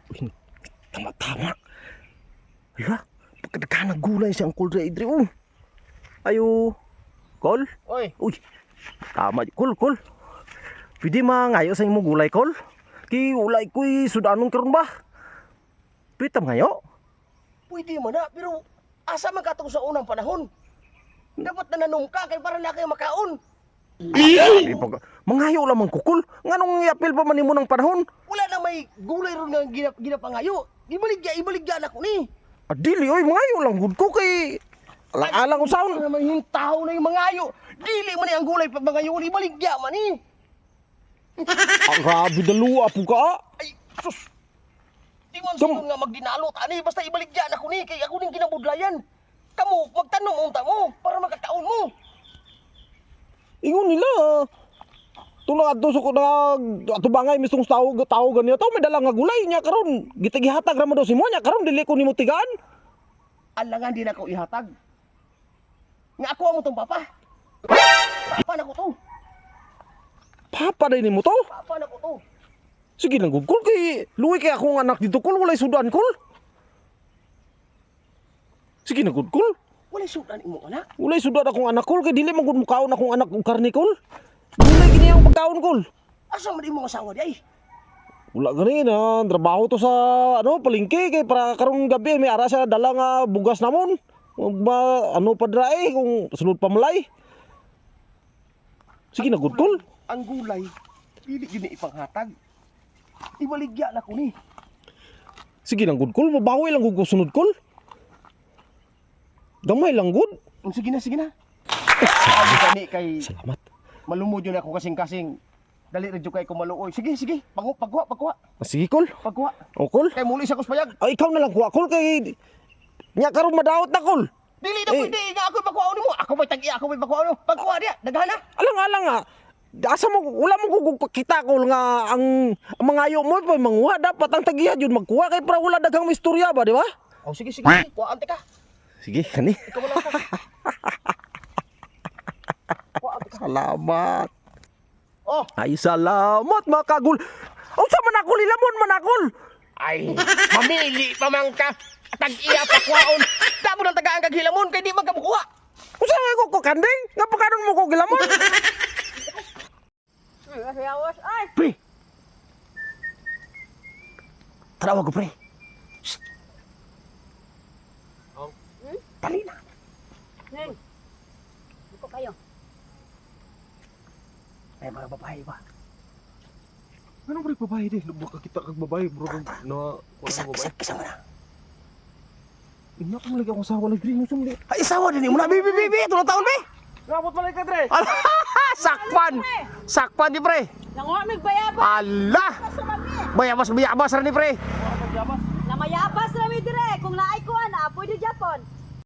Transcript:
Uy, tama tama. Hala, pagkadaghan ng gulay si Uncle Dre Idre. Oh. Ayo. Kol? Oy, Uy. Tama, kol, kol. Pwede mangayo sa imong gulay, kol? Ki ulay ko'y sudanon karon ba? Pwede ta mangayo? Pwede man na, pero asa man katong sa unang panahon? Dapat nananom ka kay para na kayo makaon. Di pag mangayo lamang kukul. Nganong iapil pa man nimo ng panahon? Wala na may gulay ron nga ginapangayo. Ibaligya, ibaligya na ko ni. Adili oy, mangayo lang gud ko kay alang-alang usaon. Ano naman yung tao na yung mangayo? Dili man ni ang gulay pa mangayo, ibaligya man ni. Ah, grabe daluwa po ka. Ah. Ay, sus. Di man siguro nga magdinalot ani basta ibaligya na ko ni kay ako ning kinabudlayan. Kamo magtanom unta mo para makakaon mo. Ingon nila. Tuna adto sa ko nag atubangay mismong tao tao ganyan to may dala nga gulay nya karon gitagihatag ra man daw si mo nya karon dili ko nimo tigaan. Alangan din ako ihatag. Nga ako ang tong papa. Papa na ko to. Papa day nimo to. Papa na ko to. Sige lang gud kol kay luwi kay akong anak dito kol walay sudan kol. Sige na gud kol. Walay sudan imong anak. Walay sudan akong anak kol kay dili man gud mukaon akong anak og karne kol. Gulay gini ang pagkaon kol. Asa man imong asawa di ay? Wala gani na trabaho to sa ano palengke kay para karong gabi may ara siya dala nga bugas namon. Ba, ano pa dra eh kung sulod pa malay. Sige na gud kol. Ang gulay dili gyud ni ipanghatag. Ibaligya na ko ni. Sige lang gud kol, mabawi lang gud ko sunod kol. Gamay lang gud. Sige na, sige na. Sabi kani kay Salamat. malumod yun ako kasing-kasing. Dali ra jud kay ko maluoy. Sige, sige. Pangu pagkuha, pagkuha. Ah, sige kol. Pagkuha. O kol. Kay muli sa kuspayag. Ay, ikaw na lang kuha kol kay nya karon madaot na kol. Dili na Eh. pwede nga ako pagkuha nimo. Ako may tag-iya, ako may pagkuha nimo. Pagkuha diya, daghan na. Alang-alang nga. Asa mo wala mo kung kita kol nga ang mga ayo mo pa manguha dapat ang tagiya jud magkuha kay para wala daghang misturya ba di ba? Oh, sige, sige, sige. Kuhaan ka. Sige, kani. Ikaw wala ka. Kuhaan ka. Salamat. Oh, Ay, salamat mga kagul. Unsa man ako lilamon man akol. ay, mamili pa man ka. Tag-iya pa kuhaon. Damo lang tagaan kag hilamon kay di man ka mukuha. Unsa man ko kanding? Nga pakanon mo ko gilamon? Ay! Pre. Tanawa ko, pre. Shh. Dali na. Neng! Buko kayo. Ay, mga babae ba? Ano pre babae di? Baka kita kag babae bro na Kisa, kisa, kisa mo na. Ina ko lagi akong asawa lagi mo sumli. Ay, isawa din mo na. Bi, bi, bi, bi. Tulong taon, bi. Ngabot pala ka dre. Ala, sakpan. Sakpan di, pre. Nanguha mig bayabas Ala. sa mami. Bayabas, bayabas rin ni, pre. Namayabas ra mi dire kung naay kuan na pwede Japon.